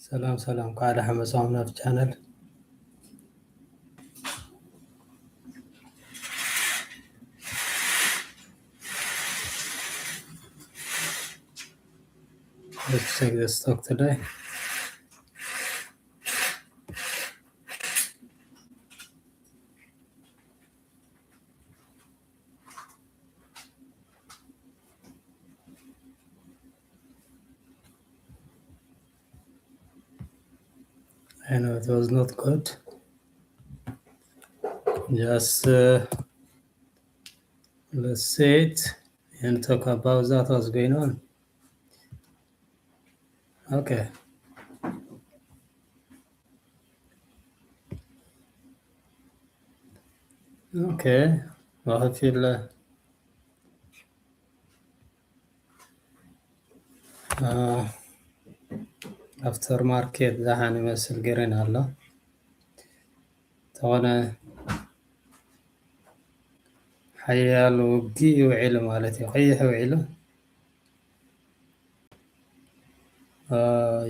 ሰላም ሰላም፣ እንኳዕ ደሓን መጻኹም ናብቲ ቻነል። Let's check the stock today. I know it was not good. Just uh, let's see it and talk about that what's going on. Okay. Okay. Well, I feel uh, after market ዝሓን ይመስል ግሪን ኣሎ። ተኾነ ሓያል ውግእ ይውዒሉ ማለት እዩ። ቀይሕ ይውዒሉ።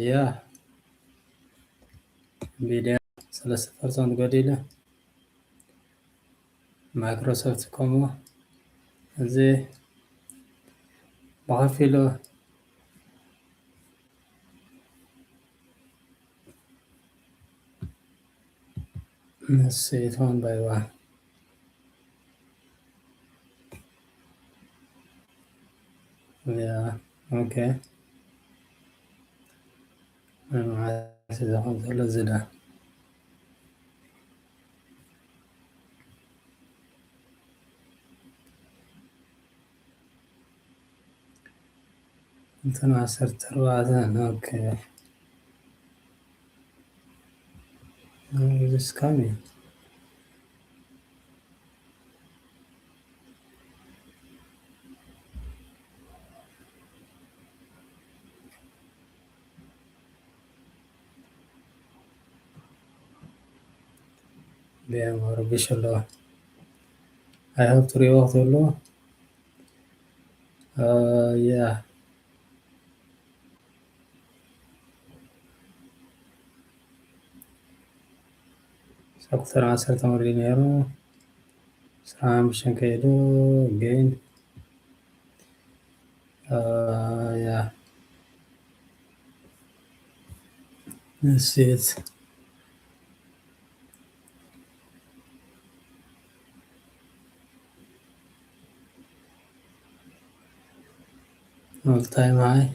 ያ Nvidia ሰለስተ ፐርሰንት ጎዲሉ። ማይክሮሶፍት ከምኡ። እዚ ብኸፊሉ ንስይት one by one። Yeah, okay. I'm going to the hotel. እንትን ዓሰርተ ኣርባዕተ። Okay. This coming. ቢያም ረቢሽ ኣለዋ። I hope to rework to lo. Uh, yeah. ሰኩተር ዓሰርተ ወርዲ ነይሩ። ስራ ምሽን ከይዱ ግን Uh, yeah. That's it. All time high.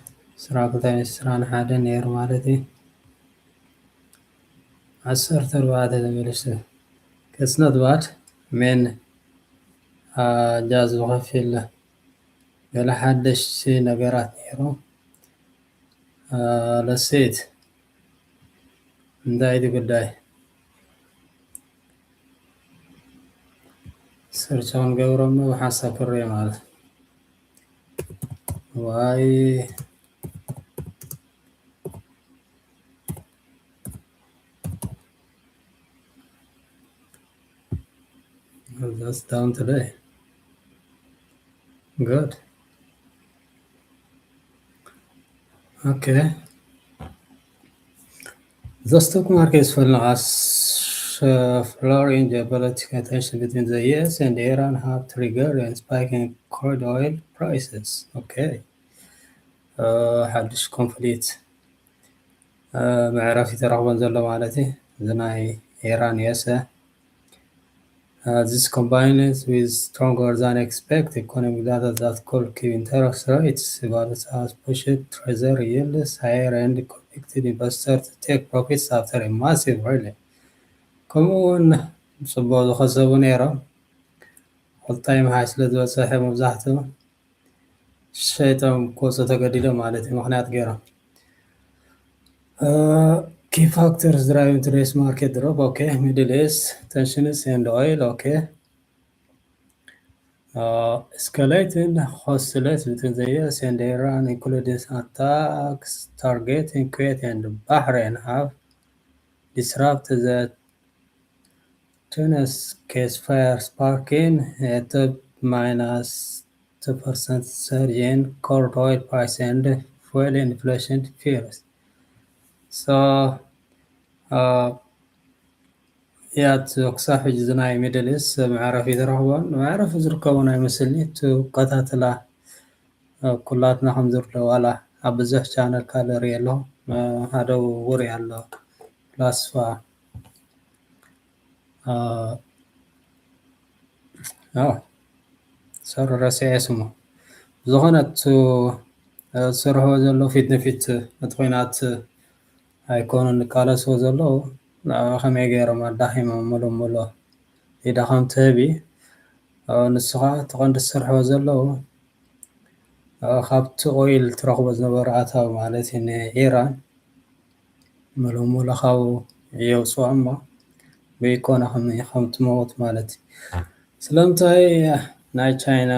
ስራ ክልተ ሚእቲ ስራን ሓደ ነይሩ ማለት እዩ። ዓሰርተ ኣርባዕተ ተመልሱ። It's not bad. Men ጃዝ ብኸፊል ገለ ሓደሽቲ ነገራት ነይሩ። ለሴት እንታይ እቲ ጉዳይ? ሰርች ክንገብሮም ነው ብሓሳብ ክሬ ማለት ዋይ That's down today. Good. Okay. The stock market is falling as uh, flurry in geopolitical tension between the U S and Iran have triggered a spike in crude oil prices. Okay. Uh, ሓድሽ ኮንፍሊክት መዕረፊ ተረኽቦን ዘሎ ማለት እዩ። እዚ ናይ ኢራን ዩኤስ Uh, this combines with stronger than expected economic data that could keep interest rates volatile as pushed treasury yields higher and convicted investors to take profits after a massive rally. ከምኡ እውን ፅቡቅ ዝኸሰቡ ነይሮም። All time high ስለ ዝበፀሐ መብዛሕትኡ ሸይጦም ክወፁ ተገዲዶም ማለት እዩ። ምክንያት ገይሮም Key factors driving today's market drop. Okay, Middle East tensions and oil. Okay. Uh, escalating hostilities between the U S and Iran, including attacks targeting Kuwait and Bahrain, have disrupted the Tunis ceasefire, sparking a top minus two percent surge in crude oil price and Well, inflation fears. So, uh, yeah, to ክሳብ ሕጂ ናይ ሚድል ኢስት መዕረፊ ዝረኽቦን መዕረፊ ዝርከቦን ኣይመስልኒ። እቲ ከታተላ ኩላትና ከም ዝርዶ ዋላ ኣብ ብዙሕ ቻነል ካልእ ርኢ ኣለኹ። ሓደ ውሪ ኣሎ ፍላስፋ ሰሩ ረሲዐ ስሙ። ዝኾነ እቲ ዝሰርሕዎ ዘለዉ ፊት ንፊት እቲ ኲናት ኣይኮኑን ዝቃለስዎ ዘለዉ። ከመይ ገይሮም ኣዳኺሞም ሙሉ ሙሉ ኢዳ ከም ትህቢ ንሱ ኸዓ እቲ ቀንዲ ዝሰርሕዎ ዘለዉ ካብቲ ኦይል ትረኽቦ ዝነበሩ ኣታዊ ማለት እዩ ንኢራን ሙሉ ሙሉ ካብኡ የውፅኦ እሞ ብኢኮኖሚ ከም ትመውት ማለት እዩ። ስለምንታይ ናይ ቻይና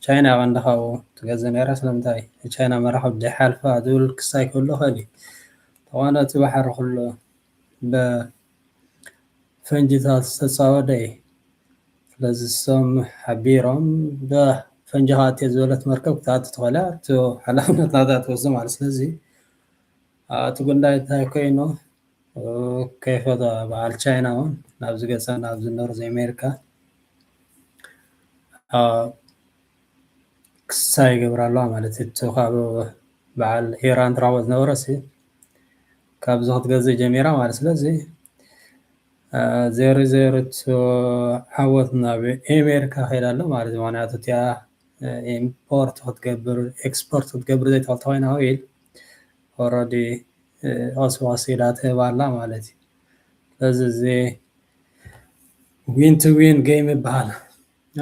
ቻይና ቀንዲ ካብኡ ትገዝእ ነይራ። ስለምንታይ ቻይና መራኽብ ዘይሓልፋ ዝብል ክሳይ ክህሉ ይኽእል እዩ። ተኾነ እቲ ባሕሪ ኩሉ ብፈንጅታት ዝተፃወደ እዩ። ስለዚ እሶም ሓቢሮም ብፈንጂ ከኣትየ ዝበለት መርከብ ክትኣቱ ትኽእል እያ። እቲ ሓላፍነት ናታ ትወስድ ማለት። ስለዚ እቲ ጉዳይ እንታይ ኮይኑ ከይፈቶ በዓል ቻይና እውን ናብዚ ገፀና ኣብዚ ኖርዝ ኣሜሪካ ክሳ ይገብር ኣለዋ ማለት እዩ። እቲ ካብ በዓል ኢራን ትረኽቦ ዝነበረሲ ካብዚ ክትገዝእ ጀሚራ ማለት። ስለዚ ዜሮ ዜሮ ዓወት ናብ ኣሜሪካ ከይዳ ኣሎ ማለት እዩ። ምክንያቱ እቲኣ ኢምፖርት ክትገብር ኤክስፖርት ክትገብር ዘይትኽእል ተኮይና ኦይል ኦረዲ ቀስ ብቀስ ኢላ ትህብ ኣላ ማለት እዩ። ስለዚ እዚ ዊን ቱ ዊን ጌም ይበሃል።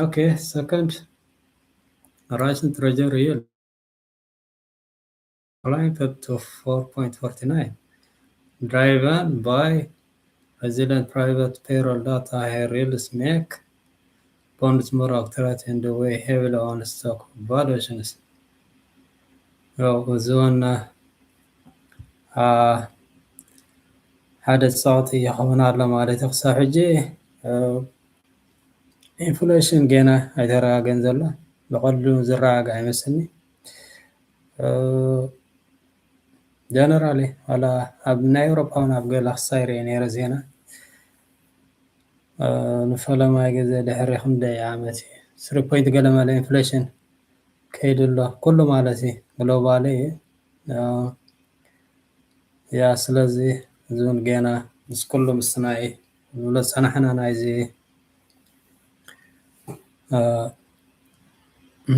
ኦኬ ሰከንድ ራሽን ትሬጀሪ እዩ climbed to four point forty nine, driven by resilient private payroll data, high real make bonds more attractive and weigh heavily on stock valuations. ያው እዚ ዋና ሓደ ፃውቲ ይኸውን ኣሎ ማለት እዩ። ክሳብ ሕጂ ኢንፍሌሽን ገና ኣይተረጋገን ዘሎ፣ ብቐልዱ ዝረጋገ ኣይመስልኒ። ጀነራሊ ዋላ ኣብ ናይ ኤውሮፓ እውን ኣብ ገለ ክሳይ ርኤ ነይረ ዜና ንፈለማይ ግዜ ድሕሪ ክንደይ ዓመት እዩ ስሪ ፖይንት ገለ መለ ኢንፍሌሽን ከይዱ ኣሎ ኩሉ ማለት እዩ ግሎባሊ እዩ። ያ ስለዚ እዚ እውን ገና ምስ ኩሉ ምስ ናይ ዝብሎ ዝፀናሕና ናይዚ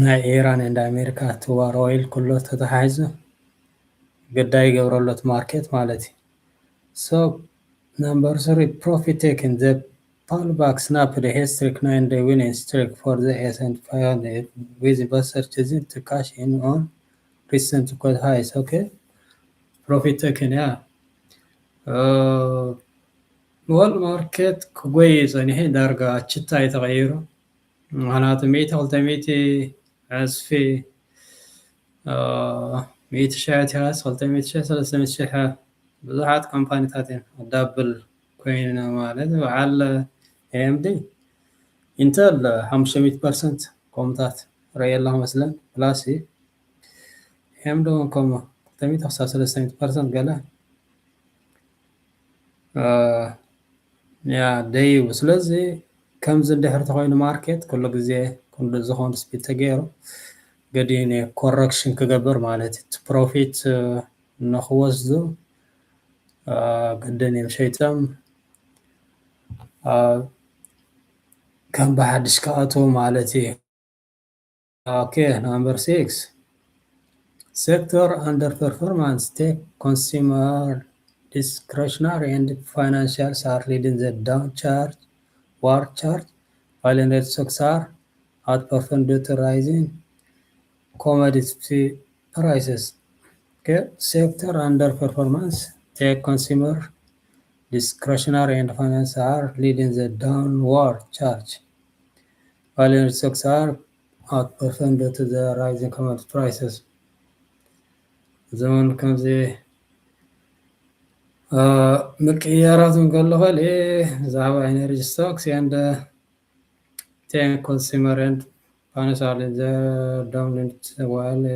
ናይ ኢራን እንዳ ኣሜሪካ ትዋር ኦይል ኩሎ ተተሓሒዙ ግዳይ ይገብረሎ እቲ ማርኬት ማለት እዩ። So number three, profit taking. The pullback snapped a historic nine-day winning streak for the S and P five hundred, with investors choosing to cash in on recent record highs. Okay, profit taking, yeah. ወል ማርኬት ክጎይ ጸኒሑ ዳርጋ ችታ እዩ ተቐይሩ። ምክንያቱ ሚእቲ ክልተ ሚእቲ ዕጽፊ ሚእቲ ሺሕ ኣትያስ ክልተ ሚእቲ ሺሕ ሰለስተ ሚእቲ ሺሕ ብዙሓት ካምፓኒታት እየን ዳብል ኮይነ ማለት በዓል ኤኤምዲ ኢንተል ሓሙሽተ ሚእቲ ፐርሰንት ከምኡታት ርእየ ኣለኹ መስለን ፕላስ ኤኤምዲ እውን ከምኡ ክልተ ሚእቲ ክሳብ ሰለስተ ሚእቲ ፐርሰንት ገለ ያ ደይቡ። ስለዚ ከምዚ እንድሕር ተኮይኑ ማርኬት ኩሉ ግዜ ክንዲ ዝኾኑ ስፒድ ተገይሩ ገዲኑ ኮረክሽን ክገብር ማለት እዩ። እቲ ፕሮፊት ንክወስዱ ግድን እዮም ሸይጦም ከም ብሓድሽ ክኣትዉ ማለት እዩ። Okay, number six. Sector underperformance, tech, consumer, discretionary and financials are leading the downward charge, while energy stocks are outperforming due to rising commodity prices. Okay, sector underperformance, tech, consumer, discretionary and finance are leading the downward charge, while energy stocks are outperforming due to the rising commodity prices. እዞን ከምዚ ምቅያራት እንከሎ ኸልእ ብዛዕባ energy stocks and tech, consumer and finance are leading the downward while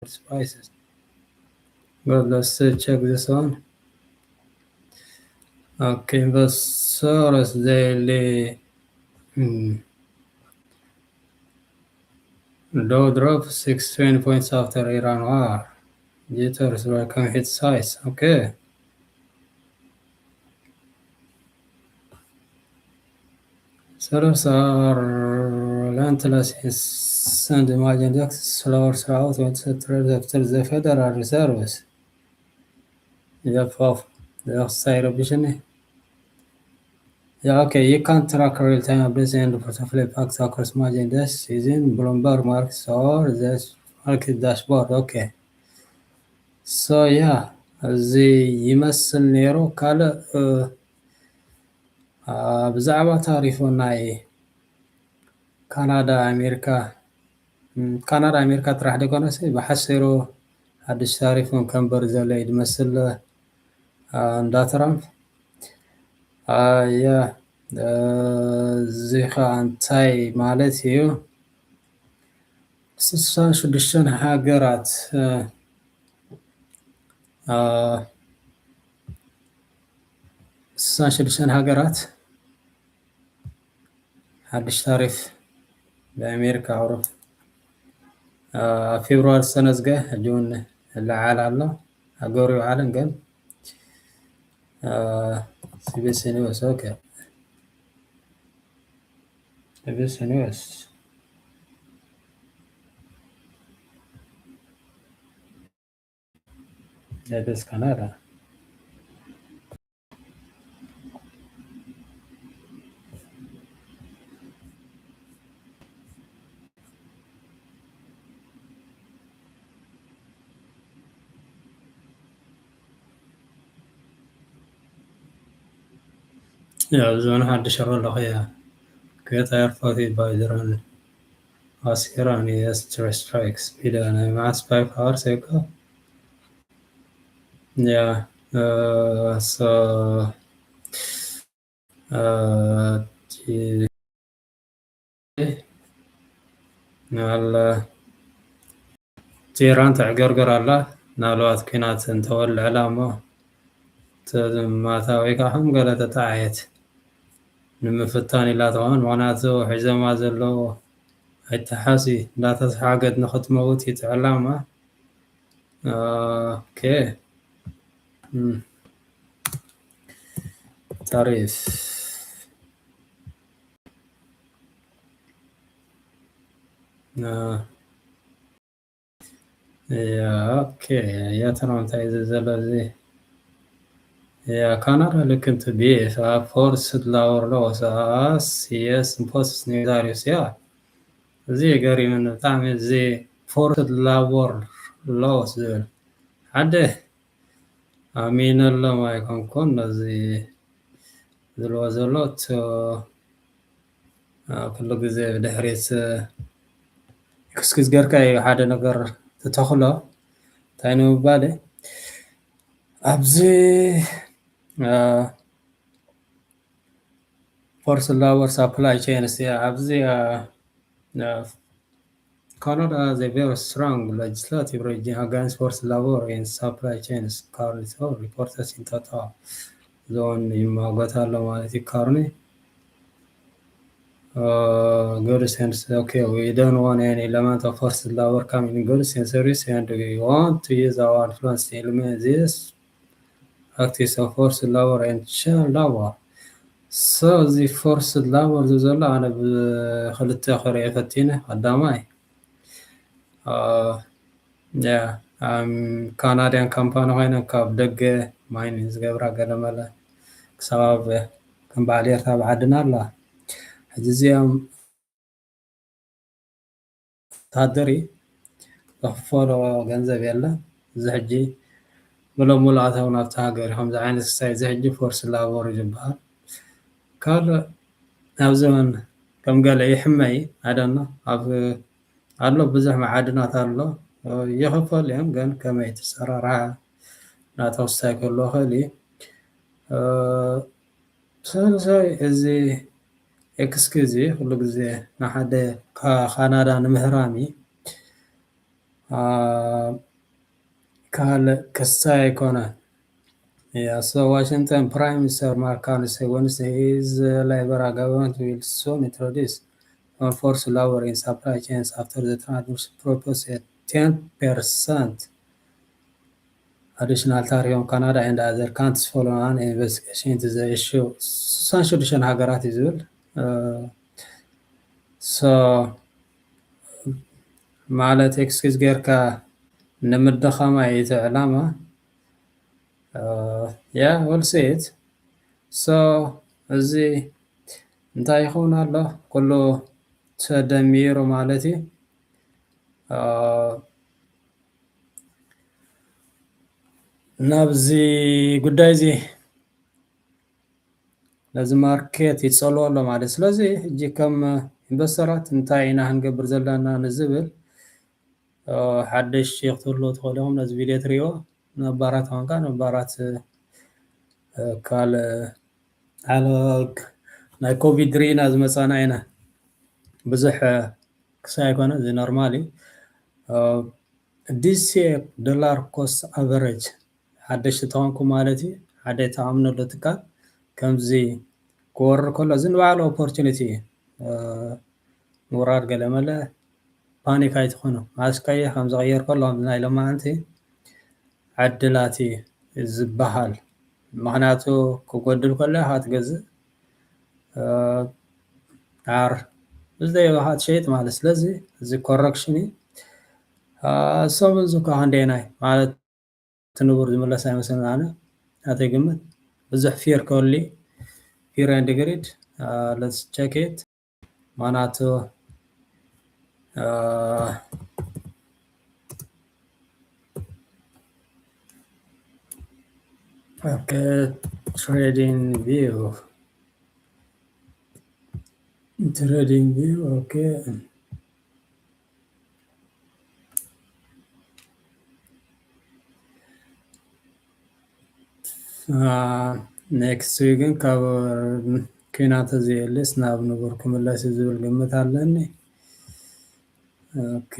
Spices. But let's uh, check this one. Okay, investors daily mm, Dow drop six twenty points after Iran war. Jitters were can hit size. Okay. Sellers are relentless in send margin deck slower throughout with the trade after the Federal Reserves. Yep, off. The outside of vision. Yeah, okay, you can't track real-time updates and portfolio facts across margin desk using Bloomberg markets or the market dashboard. Okay. So yeah, እዚ ይመስል ነይሩ። ካልእ ብዛዕባ ታሪፉ ናይ ካናዳ ኣሜሪካ ካናዳ ኣሜሪካ ጥራሕ ደይኮነስ ብሓሲሩ ሓድሽ ታሪፍ እውን ከንበር ዘሎ እዩ ዝመስል እንዳ ትራምፕ። ያ እዚ ከዓ እንታይ ማለት እዩ? ስሳን ሽዱሽተን ሃገራት ስሳን ሽዱሽተን ሃገራት ሓድሽ ታሪፍ ብኣሜሪካ ኣውሮፓ ኣብ ፌብርዋሪ ዝተነዝገ ሕጂ እውን ይለዓል ኣሎ። ኣገሩ ይውዓልን ግን ሲቢሲ ኒውስ ኦኬ ሲቢሲ ኒውስ ደስ ካናዳ ያው ዞን ሓድሽ ሮ ኣለኹ ያ ከየት ኣየርፖርት ይባል ዝረን ኣስኪራን የስ ትሬ ስትራይክስ ቢለ ናይ መዓስ ፋይቭ ኣወርስ ይኮ ያ ሶ ቴህራን ተዕገርገር ኣላ። ምናልባት ኲናት እንተወልዕላ እሞ ትማታ ወይ ከዓ ከም ገለ ተጣዓየት ንምፍታን ኢላ ትኸውን። ምኽንያቱ ሒዞማ ዘለዉ ኣይተሓሲ እንዳተሰሓገት ንኽትመውት ይጥዕላ እማ ኦኬ ታሪፍ ያ ኦኬ ያ ተራ እንታይ እዩ ዘሎ እዚ ያ ካናዳ ልክ እንት ቢኤፍ ኣብ ፎርስ ላወር ሎ ሰኣስ የስ ፖስት ኔዛሪስ ያ እዚ ገሪምን ብጣዕሚ እዚ ፎርስ ላወር ሎስ ዝብል ሓደ ኣሚነሎም ኣይኮንኩን ነዚ ዝብልዎ ዘሎ እቲ ኩሉ ግዜ ብድሕሪት ኤክስኪዝ ጌርካ እዩ ሓደ ነገር ትተኽሎ እንታይ ንምባል ኣብዚ ፎርስ ላወር ሳፕላይ ቼንስ ኣብዚ Canada has a very strong legislative regime against forced labor in supply chains, currently reported in total zone ይማጎት ኣሎ ማለት እዩ ካርኒ goods and okay we don't want any element of forced labor coming in goods and service and we want to use our influence to eliminate this practice of forced labor and child labor so እዚ forced labor ዝብል ዘሎ ኣነ ብክልተ ክርኢ ፈቲነ ቀዳማይ ካናድያን ካምፓኒ ኮይነን ካብ ደገ ማይኒንግ ዝገብራ ገለመለ ክሳብ ከም በዓል ኤርትራ ብዓድና ኣላ ሕጂ እዚኦም ወታደር እዩ ዘኽፈሎ ገንዘብ የለን። እዚ ሕጂ ምሎም ሙሉእ ኣታዊ ናብቲ ሃገር እዩ። ከምዚ ዓይነት ክሳይ እዚ ሕጂ ፎርስ ላቦር እዩ ዝበሃል። ካልእ ኣብዚ እውን ከም ገለ ይሕመ እዩ ኣይደኖ ኣብ ኣሎ ብዙሕ መዓድናት ኣሎ ይኽፈል እዮም ግን ከመይ እቲ ኣሰራርሓ ናቶም ክሳይ ክህልዎ ይኽእል እዩ። ሳልሳይ እዚ ኤክስኪዝ እዩ ኩሉ ግዜ ንሓደ ካናዳ ንምህራም እዩ። ካልእ ክሳይ ኣይኮነ። Yeah, so Washington Prime Minister Mark Carney said Wednesday his uh, Labor government will soon introduce enforced lowering supply chains after the Trump administration proposed a ten percent additional tariff on Canada and other countries following an investigation into the issue. ስሳን ሽዱሽተን ሃገራት እዩ ዝብል። So ማለት ኤክስኪዝ ጌርካ ንምድኻማ እዩ እቲ ዕላማ። Yeah, we'll see it. So እዚ እንታይ ይኸውን ኣሎ? ኩሉ ተደሚሩ ማለት እዩ። ናብዚ ጉዳይ እዚ ነዚ ማርኬት ይጸልዎ ኣሎ ማለት። ስለዚ ሕጂ ከም ኢንቨስተራት እንታይ ኢና ክንገብር ዘለና ንዝብል ሓደሽቲ ክትህልዎ ትኽእሉ ኢኹም። ነዚ ቪድዮ ትሪእዎ ነባራት ኳንካ ነባራት ካልእ ዓለ ናይ ኮቪድ ሪኢና ዝመጻና ኢና። ብዙሕ ክሳይ ኣይኮነ እዚ ኖርማል እዩ። ዲሲ ዶላር ኮስት ኣቨሬጅ ሓደሽቲ ተኾንኩ ማለት እዩ። ሓደ ተኣምነሉ ትካል ከምዚ ክወርድ ከሎ እዚ ንባዕሉ ኦፖርቹኒቲ እዩ። ምውራድ ገለ መለ ፓኒክ ኣይትኾኑ። ማስቀየ ከም ዝቐየር ከሎ ናይ ሎማዓንቲ ዕድላት እዩ ዝበሃል። ምኽንያቱ ክጎድል ከሎ ኢኻ ትገዝእ ዓር ምስ ዘይበኻ ትሸይጥ ማለት። ስለዚ እዚ ኮረክሽን እዩ። እሶም እዚ እኳ ክንደየናይ ማለት እቲ ንቡር ዝምለስ ኣይመስልን ኣነ ናተይ ግምት ብዙሕ ፊር ከሊ ፊር ኤንድ ግሪድ ለትስ ቸክ ኢት ማናቱ ኦኬ ትሬዲንግ ቪው ትሬዲንግ ቪው ኦኬ ኔክስት ዊክ ግን ካብ ኲናት ተዘየልስ ናብ ንቡር ክምለስ እዩ ዝብል ግምት ኣለኒ። ኦኬ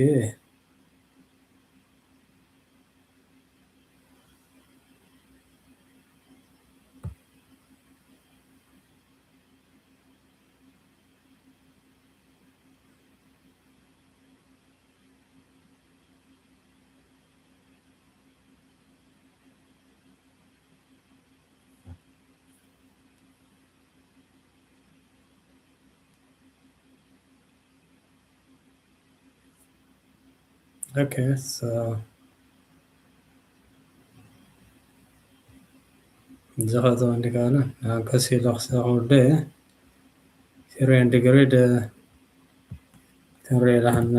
Okay, so ዝኸቶ እንዲካለ አንከስ ይለኽሰ ወደ ፊሬን ዲግሪድ ትንሬ ላህነ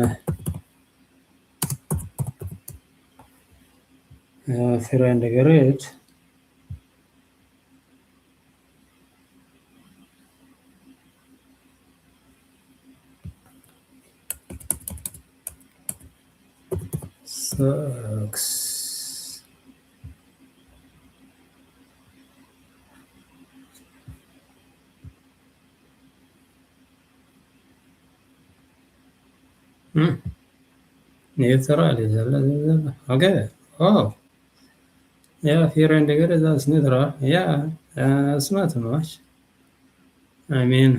ፊሬን ዲግሪድ Sucks. Hmm. Neutral is a little. Okay. Oh. Yeah, here and there is neutral. Yeah, uh, it's not much. I mean,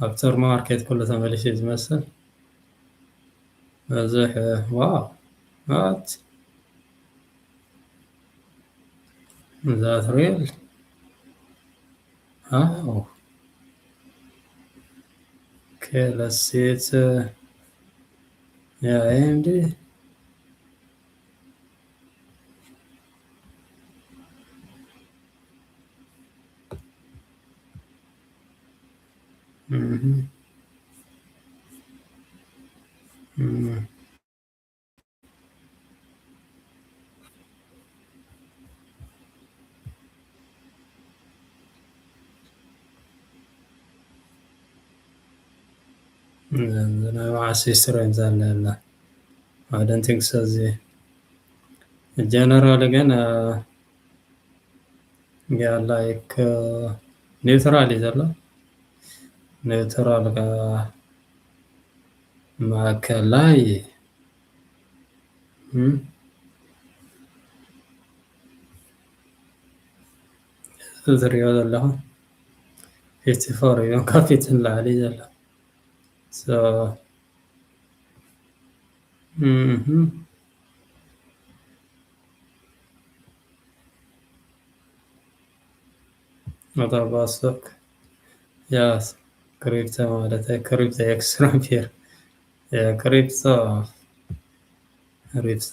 ኣፍተር ማርኬት ኩሉ ተመሊሱ እዩ ዝመስል። በዝሕ ዋው what is that real? Oh. Okay, let's see it. Yeah, A M D. Mm-hmm. Mm. ናይ በዓል ሲስተር ወይም ዛላ ያላ I don't think so። እዚ ጀነራል ግን yeah like neutral እዩ ዘሎ። Neutral ጋር ማእከላይ ዝሪኦ ዘለኹ ፊፍቲ ፎር እዩ፣ ካብ ፊት ንላዕሊ ዘሎ። ኣታ ባሶክ ያስ ክሪፕቶ ማለት ክሪፕቶ ኤክስትራምፒር ክሪፕቶ ክሪፕቶ